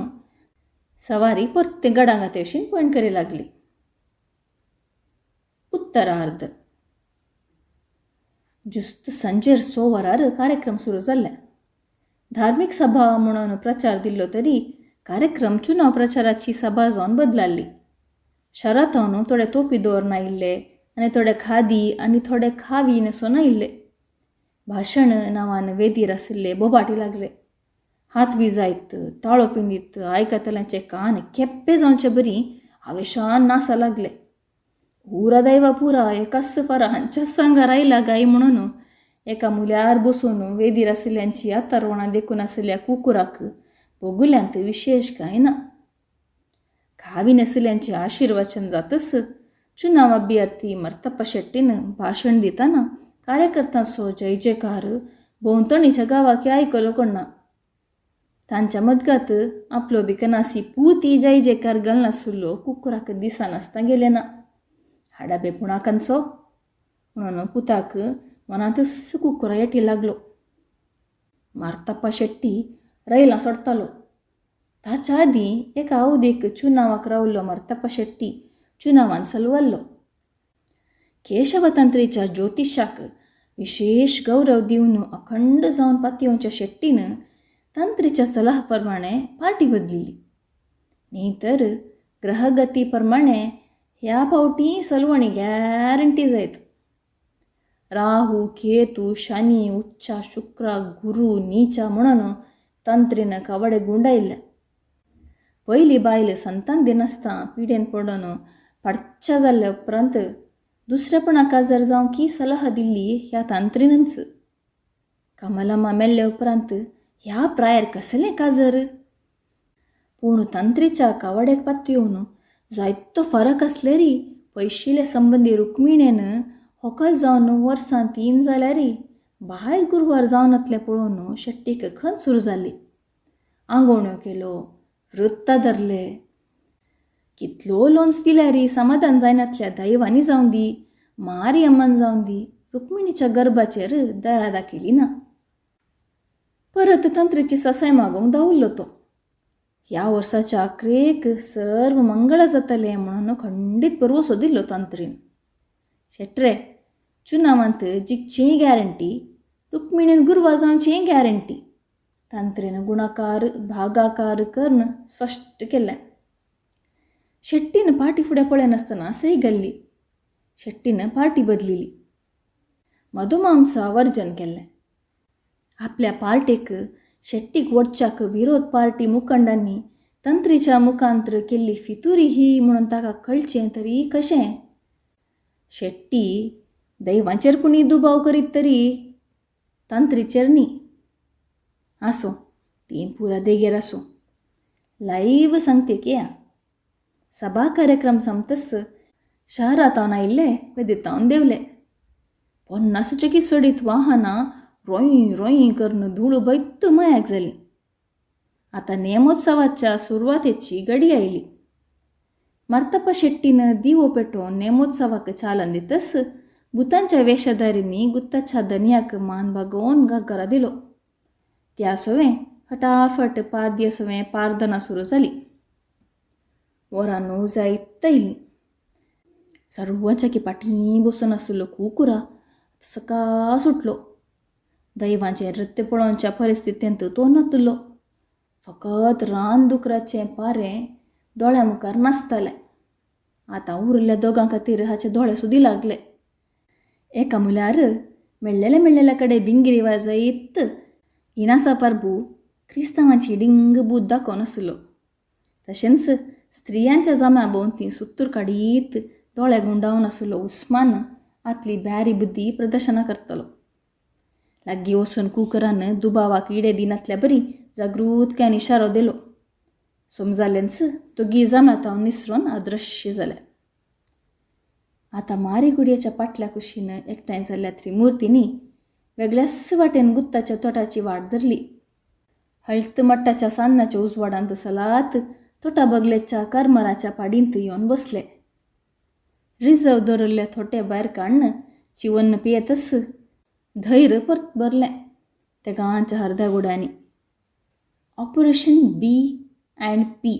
सवारी परते गडांगा तेवशीन पयण करी लागली. उत्तरार्ध. जुस्त संजेर 6 वरार कार्यक्रम सुरू जाल्ले. धार्मीक सभा म्हणून प्रचार दिल्लो तरी कार्यक्रम चुनाव प्रचाराची सभा जावन बदलाल्ली. शरातावन थोडे तोपी दवरून आयिल्ले आनी थोडे खादी आनी थोडे खावी न्हेसून आयिल्ले. भाशण नांवान वेदीर आशिल्ले बोबाटी लागले. हात विजायत ताळो पिंदीत आयकतल्यांचे कान केप्पे जावचे बरी आवेशान नासा लागले. उरा दैवा पुरा एकाच फारा हांच्याच सांगार आयला गाय म्हणून एका मुल्यार बसून वेदीर आशिल्ल्यांची आतारवणां देखून आशिल्ल्या कुकुराक बोगुल्यांत विशेश कांय ना. खावी नाशिल्ल्यांचें आशिर्वचन जातच चुनाव अभ्यर्थी मर्तप्पा शेट्टीन भाशण दितना कार्यकर्त्यांचो जय जयकार भोंवतणीच्या गांवाक आयकलो कोण्णा. तांच्या मदगात आपलो बिकनासी पूती जय जयकार घालनासलो कुकुराक दिसनासतना गेले ना. हाडाबे पुणाकांचो म्हणून पुताक मनांतच कुकुरा येटी लागलो. मार्तप्पा शेट्टी रैलां सोडतालो. ताच्या आदीं एका अवधीक चुनावाक रावल्लो मर्तप्पा शेट्टी चुनावान सलवल्लो. केशवतंत्रीच्या ज्योतिशाक विशेष गौरव दिवन अखंड जावन पातयेवच्या शेट्टीन तंत्रीच्या सलाह प्रमाणे पार्टी बदलिली. न्ही तर ग्रहगती प्रमाणे ह्या फावटी सलवणी गॅरंटी जायत. राहू केतू शनी उच्चा शुक्र गुरू नीचा म्हणून तंत्रीन कवडे गुंडायल्ले. पयली बायल संतान दिनासतना पिडेन पडून पडच्या जाल्ल्या उपरांत दुसरेपणा काजार जावंक सलाह दिल्ली ह्या तांत्रिनच. कमलम्मा मेल्ले उपरांत ह्या प्रायर कसलें काजर? पूण तंत्रीच्या कवड्याक पातयेवन जायतो फरक आसलेरी पयशिल्ले संबंदी रुक्मिणेन होकल जावन वर्सां 3 जाल्यारी बायल गुरवार जावनातलें पळोवन शेट्टीक खंत सुरू जाली. आंगवण्यो केलो, वृत्ता धरले. कितलो लोन्स दिल्यारी समाधान जायनातल्या दैवांनी जावं दी, मारी अम्मान जावं दी, रुक्मिणीच्या गर्भाचेर दया दाखयली ना. परत तंत्रीची ससाय मागूंक धांवल्लो तो. ह्या वर्साच्या अक्रेक सर्व मंगळ जातलें म्हणून खंडीत भरवसो दिल्लो तंत्रीन. शेट्रे चुनावांत जिखचीय गॅरंटी, रुक्मिणीन गुरवार जावचीय गॅरंटी. तंत्रीन गुणाकार भागाकार करून स्पश्ट केलें. शेट्टीन पार्टी फुडें पळयनासतना सय घाल्ली. शेट्टीन पार्टी बदलिली. मधुमांसा वर्जन केल्लें. आपल्या पार्टेक शेट्टीक वडच्याक विरोध पार्टी मुखंडांनी तंत्रीच्या मुखांत्र केल्ली फितुरी ही म्हणून ताका कळचें तरी कशें? शेट्टी दैवांचेर पुणी दुबाव करीत तरी तंत्रीचेर न्ही. आसूं, ती पुरा देगेर आसूं. लायव्ह सांगते किया. सभा कार्यक्रम सोंपतच शहरांत आयिल्ले वेदितावन देंवले. 50 चडीत वाहनां रोय रोय करून धूळ बैत मायाक जाली. आतां नेमोत्सवाच्या सुरवातेची घडी आयली. मर्तप्पा शेट्टीन दिवो पेटोवन नेमोत्सवाक चालन दितच भुतांच्या वेशधारींनी गुत्ताच्या धनयाक मान बागोवन घागरा दिलो. त्या सवें फटाफट पाद्य सवें पारदनां सुरू जाली. वरां 9 जायत आयलीं. सर्वांच्या पाटी बसून आशिल्लो कुकुरा सकाळ सुटलो. दैवांचें नृत्य पळोवच्या परिस्थितींत तो नातलो. फकत रान दुकराचें पारें दोळ्या मुखार नाचतालें. आतां उरिल्ल्या दोगां खातीर हाचे दोळे सुदी लागले. एका म्हळ्यार मेळ्ळेल्या मेळ्ळेल्या कडेन बिंगिरी वाजयत इनासा परबू क्रिस्तांवाची डिंग बूद दाखोवन आसलो. तशेंच स्त्रियांच्या जम्या भोंवती सुत्तूर काडीत दोळे गुंडावन आसलो उस्मान आपली ब्यारी बुद्धी प्रदर्शनां करतलो. लागीं वचून कुकरान दुबावाक इडे दिनातल्या बरी जागृतकायेन इशारो दिलो. समजालेंच दोगी जम्यात हांव निसरून अदृश्य जालें. आतां मारीगुडयेच्या पाटल्या कुशीन एकठांय जाल्ल्या त्रिमुर्तींनी वेगळ्याच वाटेन गुत्ताच्या तोटाची वाट धरली. हळत मट्टाच्या सान्नाच्या उजवाडांत सलात तोटा बगलेच्या करमराच्या पाडींत येवन बसले. रिजर्व दवरिल्ले थोटे भायर काडून चिवन पियेतच धैर्य परत भरलें तेगांच्या हरद्या गुड्यांनी. ऑपरेशन बी अँड पी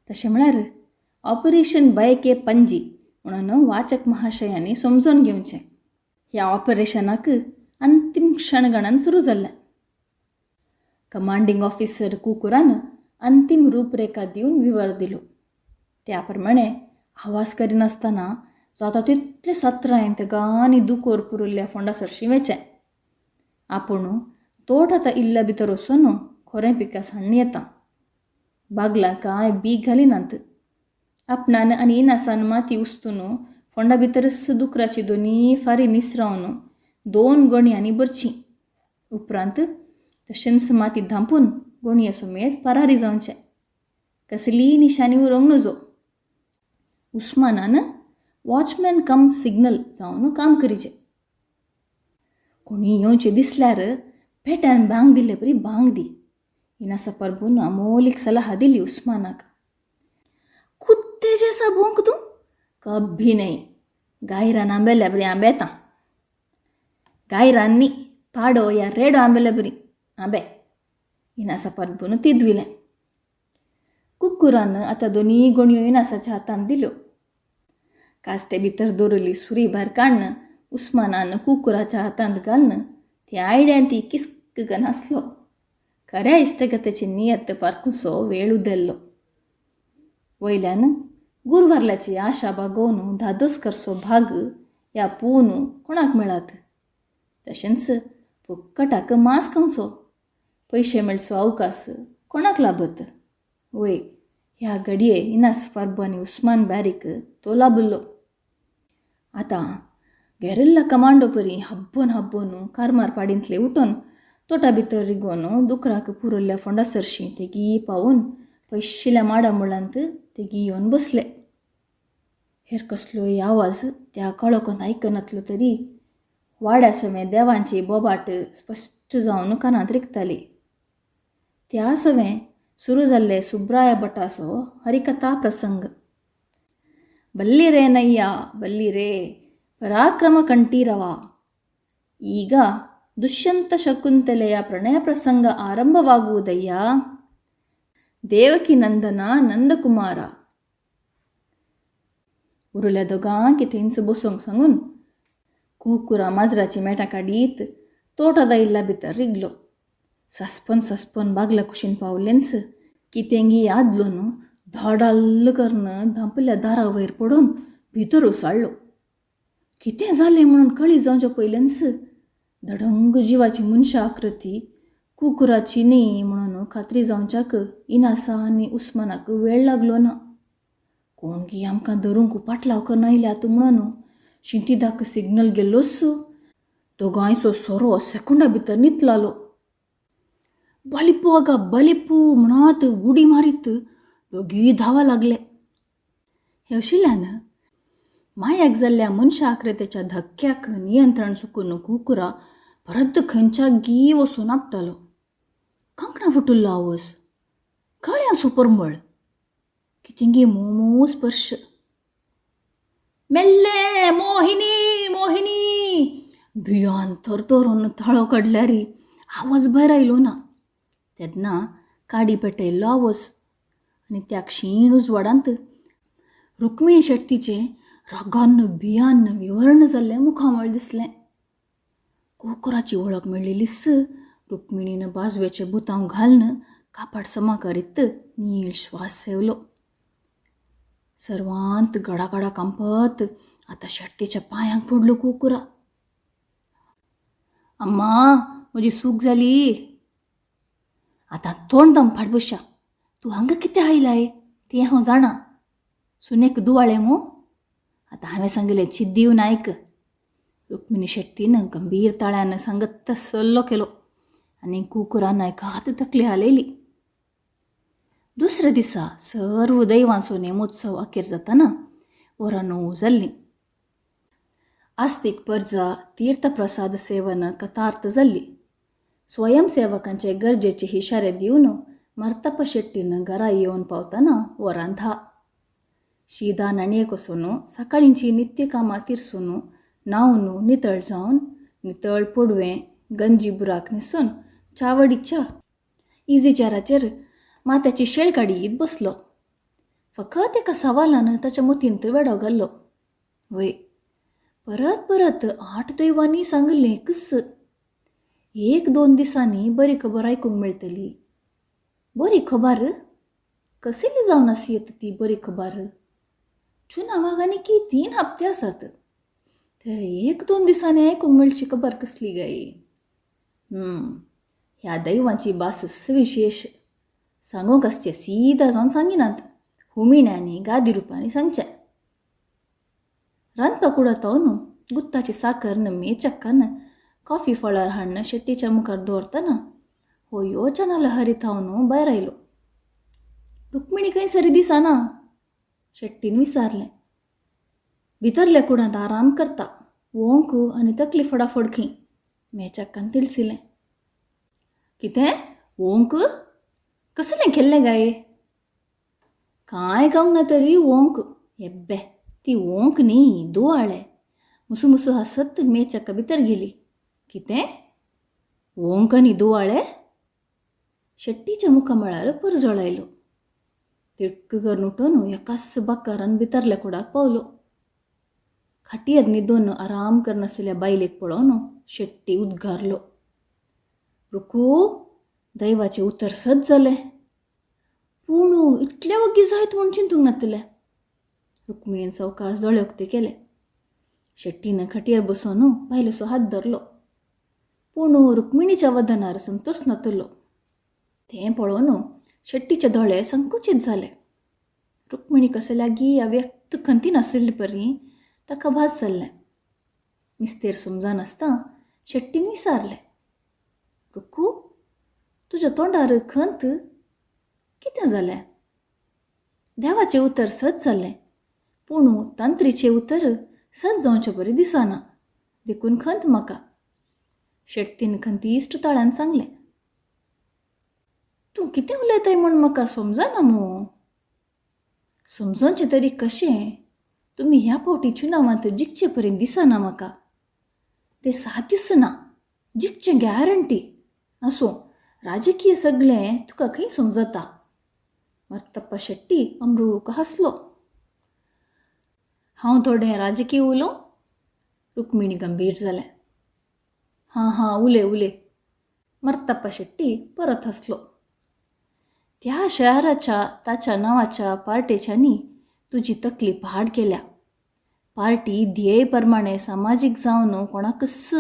तशें म्हळ्यार ऑपरेशन बयके पणजी म्हणून वाचक महाशयांनी समजून घेवचें. ह्या ऑपरेशनाक अंतीम क्षणगणन सुरू जाल्लें. कमांडींग ऑफिसर कुकुरान अंतीम रूपरेखा दिवन विवर दिलो. त्या प्रमाणे आवाज करिनासतना जाता तितले सत्रायेन तेगांनी दुकोर पुरिल्ल्या फोंडा सरशीं वेचें. आपूण तोट आतां इल्ल्या भितर वचून खोरें पिका साण्ण येता. बागलां कांय बीग घालिनात. आपणान आनी इनासान माती उस्तून फोंडा भितरच दुकराची दोनी फारी निसरावन 2 गोणयांनी भरचीं. उपरांत तशेंच माती धांपून गोणये समेत परारी जावचें. कसलीय निशाणी उरोवंक नजो. उस्मानान वॉचमॅन कम सिग्नल जावन काम करीचें. कोणी येवचें दिसल्यार पेट्यान बांग दिल्ले परी बांग दी. इनासा परबून अमोलीक सलाह दिली उस्मानाक. कुत्ते जैसा भोंक तूं? कभी नहीं. गायरान आंबेल्या बरी आंबेता. गायरान न्ही, पाडो या रेडो आंबेल्या बरी आंबे. इनासा परबून तिदविलें. कुकुरान आतां दोनी गोणयो इनासाच्या हातांत दिल्यो. कास्टे भितर दवरिल्ली सुरी भायर काडून उस्मानान कुकुराच्या हातांत घालून ती आयड्यान ती किस्क करून हांसलो. खऱ्या इश्टगतेची नियत पारकुसो वेळ उदेल्लो. वयल्यान गुरवारल्याची आशा बागोवन धादोस करचो भाग ह्या पून कोणाक मेळत? तशेंच फुक्कटाक मांस खावचो, पयशे मेळचो अवकाश कोणाक लाभत? वय ह्या घडये इनास परबू आनी उस्मान बारीक तो लाभिल्लो. आतां गेरिल्ला कमांडो परी हब्बोन हब्बोन कारमार पाडींतले उठून तोटा भितर रिगोवन दुकराक पुरल्ल्या फोंडा सरशीं तेगी पावून पयशिल्ल्या माडा मुळांत तेगी येवन बसले. हेर कसलोय आवाज त्या कळोकांत आयकनातलो तरी वाड्या सवें देवांची बोबाट स्पश्ट जावन कानांत रिगताली. त्या सवें सुरू जाल्ले सुब्राय भटाचो हरिकथा प्रसंग. बल्ली रे नय्या बल्ली रे ಪರಾಕ್ರಮ ಕಂಠೀರವ. ಈಗ ದುಷ್ಯಂತ ಶಕುಂತಲೆಯ ಪ್ರಣಯ ಪ್ರಸಂಗ ಆರಂಭವಾಗುವುದಯ್ಯ. ದೇವಕಿ ನಂದನ ನಂದಕುಮಾರ. उरल्या दोगांकी थंयच बसूंक सांगून कुकुरा माजराची मेटां काडीत तोटा इल्ला भितर रिगलो. सस्पन सस्पन बागला कुशीन पावलेंच कितेंगी यादलोन धडाल्ल करून धांपिल्ल्या दारा वयर पडून भितर उसळ्ळो. कितें जालें म्हणून कळी जावच्या पयलेंच धडंग जिवाची मनशा आकृती कुकुराची न्ही म्हणून खात्री जावच्याक इनासा आनी उस्मानाक वेळ लागलो ना. कोण गी आमकां धरूंक पाटलाव करून आयल्यात म्हणून शिंतीदाक सिग्नल गेल्लोच. दोगांयचो सोरो सेकंडा भितर नितलालो. बलिपू आगा बलिपू म्हणत उडी मारीत दोगीय धांवा लागले. हेवशिल्ल्यान मायाक जाल्ल्या मनशा आकृतेच्या धक्क्याक नियंत्रण चुकून कुकुरा परत खंयच्या गी वचून आपटालो. कांकणां फुटुल्लो आवाज, कळ्यांचो परमळ, कितेंगी मोमो स्पर्श. मेल्ले मोहिनी मोहिनी भियान थरथरून ताळो काडल्यारी आवाज भायर आयलो ना. तेन्ना काडी पेटयल्लो आवाज आनी त्या क्षीण उजवाडांत रुक्मिणी शेट्टीचें रागान भियान विवर्ण जाल्लें मुखामळ दिसलें. कुकुराची वळख मेळ्ळेलीच रुक्मिणीन बाजवेचें बुतांव घालून कापाट समा करीत नीळ श्वास सेवलो. सर्वांत गडागडा कांपत आतां शेट्टीच्या पांयांक पडलो कुकुरा. अम्मा म्हजी चूक जाली. आतां तोंड दम फाटबुशा, तूं हांगा कितें आयलाय तें हांव जाणा. सुनेक दुवाळें मू? आतां हांवें सांगलें चिद्दीवन आयक. रुक्मिणी शेट्टीन गंभीर ताळ्यान सांगत सल्लो केलो आनी कुकुरान एकात तकली हालयली. दुसऱ्या दिसा सर्व दैवांचो नेमोत्सव अखेर जाताना वरां 9 जाल्लीं. आस्तीक परजा तीर्थप्रसाद सेवन कथार्थ जाल्ली. स्वयंसेवकांचे गरजेचे इशारे दिवन मर्तप्प शेट्टीन घरा येवन पावतना वरां 10. शिदा नणये कोसून सकाळींची नित्यकामां तिरसून न्हावन नितळ जावन नितळ पुडवें गंजी बुराक न्हेसून चावडीच्या इझी चेराचेर माथ्याची शेळ काडीत बसलो. फकत एका सवालान ताच्या मतींत वेडो घाल्लो. वय परत परत 8 दैवांनी सांगलें कस 1-2 दिसांनी बरी खबर आयकूंक मेळटली. बरी खबर कसली जावन आसयेत ती बरी खबर? चुनावाक आनी की 3 हप्ते आसात, तर 1-2 दिसांनी आयकूंक मेळची खबर कसली गाय? ह्या दैवांची भास विशेश सांगूंक आसचें सीदा जावन सांगिनात, हुमिण्यांनी गादी रुपांनी सांगचें. रांदपा कुडांत न्हू गुत्ताची साकर मेचक्कान कॉफी फळार हाडून शेट्टीच्या मुखार दवरतना हो योजना लहरी थावन भायर आयलो. रुक्मिणी खंय सरी दिसना? शेट्टीन विचारलें. भितरल्या कुडांत आराम करता, वोंक आनी तकली फडाफड खंय, मेचक्कान तिळसिलें. कितें वोंक? कसलें केल्लें गाये? कांय गावंक ना तरी वोंक. एब्बे ती वोंक न्ही, दुवाळे. मुसू मुसू हांसत मेचक्का भितर गेली. कितें वोंक आनी दुवाळे? शेट्टीच्या मुखामळार परजळ आयलो. तिट्क करून उठून एकाच बाकारान भितरल्या कुडाक पावलो. खाटयेर न्हिदून आराम करनासलेल्या बायलेक पळोवन शेट्टी उद्गारलो, रुकू, दैवाचें उतर सत जालें. पूण इतलें वग्गी जायत म्हूण चिंतूंक नातलें. रुक्मिणीन सवकास दोळे उक्ते केले. शेट्टीन खाटयेर बसोन बायलेचो हात धरलो. पूण रुक्मिणीच्या वदनार संतोश नातलो. तें पळोवन शेट्टीचे दोळे संकुचीत जाले. रुक्मिणी कशें लागीं अव्यक्त खंती नाशिल्ले परी ताका भास जाल्लें. मिस्तेर समजनासतना शेट्टीन विचारलें, रुकू, तुज्या तोंडार खंत कितें जालें? देवाचें उतर सत जालें, पूण तंत्रीचें उतर सत जावचें बरें दिसना, देखून खंत म्हाका. शेट्टीन खंतीश्ट ताळ्यान सांगलें, तूं कितें उलयताय म्हूण म्हाका समजना मू. समजोवचें तरी कशें? तुमी ह्या फावटी चुनावांत जिखचे पर्यंत दिसना म्हाका. तें साद्यूच ना, जिखचें गॅरंटी. आसूं, राजकीय सगळें तुका खंय समजता? मर्तप्पा शेट्टी अमरूक हांसलो. हांव थोडें राजकीय उलोवं? रुक्मिणी गंभीर जालें. हां हां, उलय उलय. मर्तप्पा शेट्टी परत हांसलो. त्या शहराच्या ताच्या नांवाच्या पार्टेच्यांनी तुजी तकली पाड केल्या. पार्टी ध्येय प्रमाणे सामाजीक जावन कोणाकच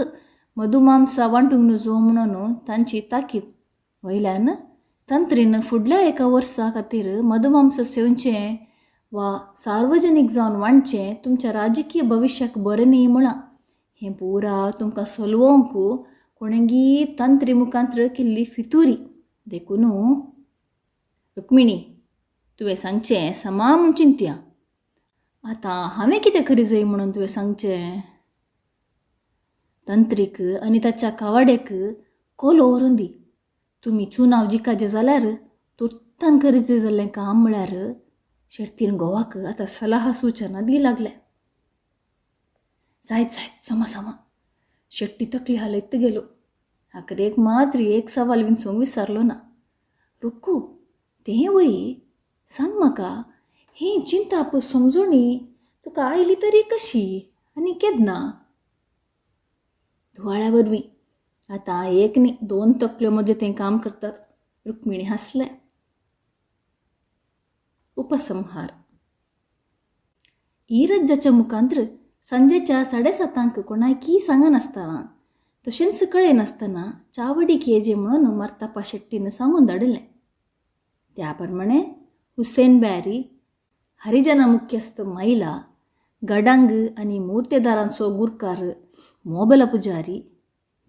मधुमांसा वांटूंक नजो म्हणून तांची ताकीद. वयल्यान तंत्रीन फुडल्या एका वर्सा खातीर मधुमांस सेवचें वा सार्वजनीक जावन वांटचें तुमच्या राजकीय भविश्याक बरें न्ही म्हळां. हें पुरा तुमकां सोलवंक कोणेगी तंत्री मुखांत्र केल्ली फितुरी. देखून रुक्मिणी, तुवें सांगचें समा म्हूण चिंतया. आतां हांवें कितें करी जाय म्हणून तुवें सांगचें? तंत्रीक आनी ताच्या कावाड्याक कोलो व्हरून दी. तुमी चुनाव जिखाचे जाल्यार तुर्तान करीत जाल्लें काम म्हळ्यार शेट्टीन घोवाक आतां सलाह सुचना दी लागले. जायत जायत, समा समा. शेट्टी तकली हालयत गेलो. आखरेक मात्र एक सवाल विंचूंक विसरलो ना. रुकू, तें वय सांग म्हाका, ही चिंताप समजोणी तुका आयली तरी कशी आनी केन्ना? दुवाळ्या वरवीं. आतां एक न्ही 2 तकल्यो म्हजें तें काम करतात. रुक्मिणी हांसलें. उपसंहार. इरज्जाच्या मुखांत्र सांजेच्या 7:30 कोणाकी सांगनासतना तशेंच कळयनासतना चावडीक येजे म्हणून मार्ताप्पा शेट्टीन सांगून धाडिल्लें. त्या प्रमाणे हुसेन ब्यारी, हरिजना मुख्यस्थ मैला, गडांग आनी मूर्तेदारांचो गुरकार मोबेला पुजारी,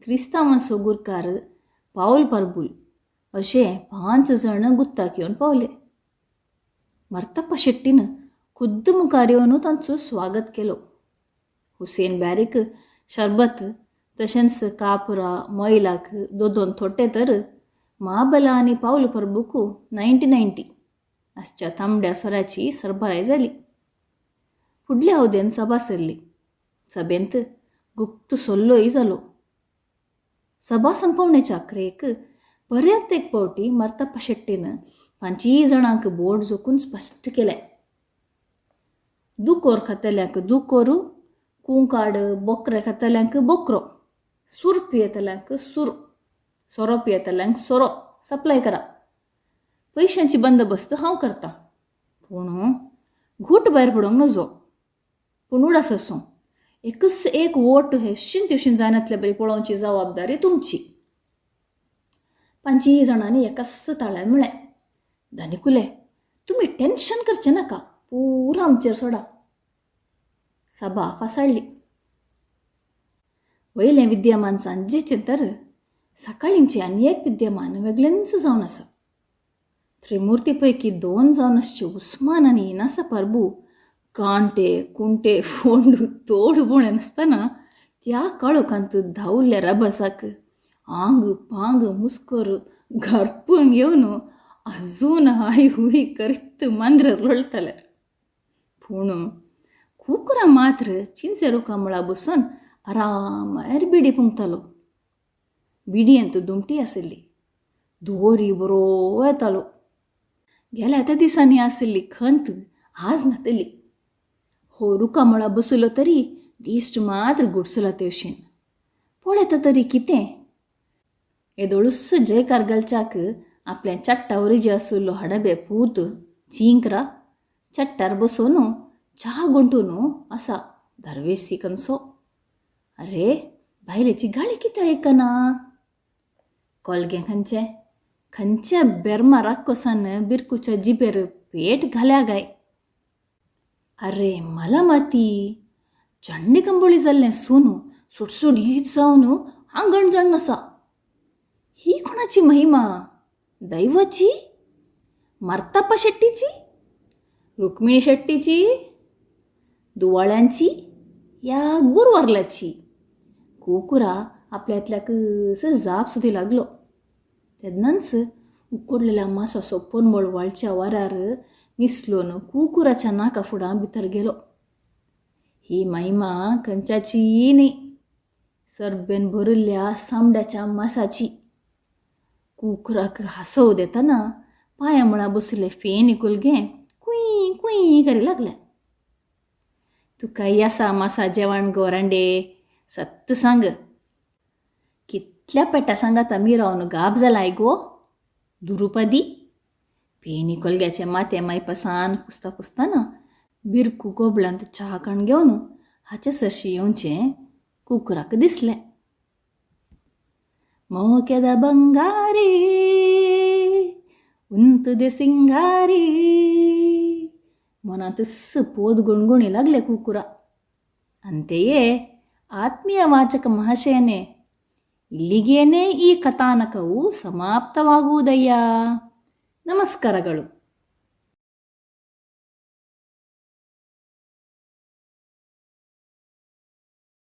क्रिस्तांवांचो गुरकार पावल परबूल अशे 5 जाण गुत्ताक येवन पावले. मार्ताप्पा शेट्टीन खुद्द मुखार येवन तांचो स्वागत केलो. हुसेन ब्यारीक शरबत तशेंच कापुरा मैलाक 2-2 थोटे तर माबला आनी पावल परबूक 90-90 आसच्या तांबड्या सोऱ्याची सरबराय जाली. फुडल्या अवदेन सभा सरली. सभेंत गुप्त सोल्लोय जालो. सभा संपवण्याच्या अखेरेक परत एक पावटी मार्ताप्पा शेट्टीन 5 जाणांक बोट जोखून स्पश्ट केलें. दुकोर खातल्यांक दुकोरू, कुंकाड बोकरे खातल्यांक बोकरो, सूर पियेतल्यांक सूर, सोरो पियेतल्यांक सोरो सप्लाय करा. पयशांची बंदोबस्त हांव करतां, पूण घूट भायर पडोवंक नजो. पूण उडास आसूं, एकच एक वोट हेशीन तेवशीन जायनातले बरी पळोवची जबाबदारी तुमची. 5 जाणांनी एकाच ताळ्यान म्हळें, दानिकुले तुमी टेन्शन करचें नाका, पुरो आमचेर सोडा. सभा फासाळ्ळी. वयलें विद्यमान सांजेचें तर सकाळींचें आनी एक विद्यमान वेगळेंच जावन आसा. त्रिमुर्ती पैकी 2 जावन आसचे उस्मान आनी इनासा परबू कांटे कुंटे फोंडू तोड बोणे नासतना त्या काळोखांत धांवल्ल्या रबसाक आंग पांग मुस्कोर घरपून घेवन अजून हाय हुय करीत मांद्रेर लोळटाले. पूण कुकरा मात्र चिंचे रुखा मुळा बसून आरामार बिडी पुंगतालो. बिडयेंत दुमटी आशिल्ली, धुंवरी बरो येतालो. गेल्या त्या दिसांनी आशिल्ली खंत आज नातली. हो रुखा मुळा बसलो तरी दिश्ट मात्र गुडसुला तेवशीन. पळयता तरी कितें, येदोळूच जयकार घालच्याक आपल्या चट्टा वरी आशिल्लो हडबे पूत चिंकरा चट्टार बसून च्या गुंटून आसा दरवेसी कनसो. अरे बायलेची गाळी कितें आयकना. कोलगें खंयचें खंयच्या बेर्मा राक्कोसान बिरकुच्या जिबेर पेट घाल्या गाय. अरे मलामाती चंडी कंबोळी जाल्लें सोनू सुटसुटीत जावन आंगण जाण आसा. ही कोणाची महिमा? दैवाची? मार्ताप्पा शेट्टीची? रुक्मिणी शेट्टीची? दुवाळ्यांची या गुरवारल्याची? कुकुरा आपल्यातल्याक जाप सुदी लागलो. तेन्नाच उकडलेल्या मासाचो पोनमळ वाळच्या वाऱ्यार मिसलोन कुकुराच्या नाका फुडां भितर गेलो. ही महिमा खंयच्याची न्ही, सरबेन भरिल्ल्या सामड्याच्या मासाची. कुकराक हासोव देतना पांया मुळा बशिल्ले फेणी कुलगें कुयी कुयी करी लागलें. तुका आसा मासा जेवण गो रांडे, सत्त सांग, कितल्या पेटा सांगाता मिरावन गाब जालाय गो दुरुपदी. पेणी कोलग्याचें माथें मायपासान पुसता पुसतना बिरकू गोबलांत च्या कण घेवन हाचे सरशी येवचें कुकराक दिसलें. मोकेದ ಬಂಗಾರಿ उंतुदे सिंगारी मनांतच पोद गुणगुणी लागले कुकुरा. ಅಂತೆಯೇ ಆತ್ಮೀಯ ವಾಚಕ ಮಹಾಶಯನೇ, ಇಲ್ಲಿಗೇನೇ ಈ ಕಥಾನಕವು ಸಮಾಪ್ತವಾಗುವುದಯ್ಯ. ನಮಸ್ಕಾರಗಳು.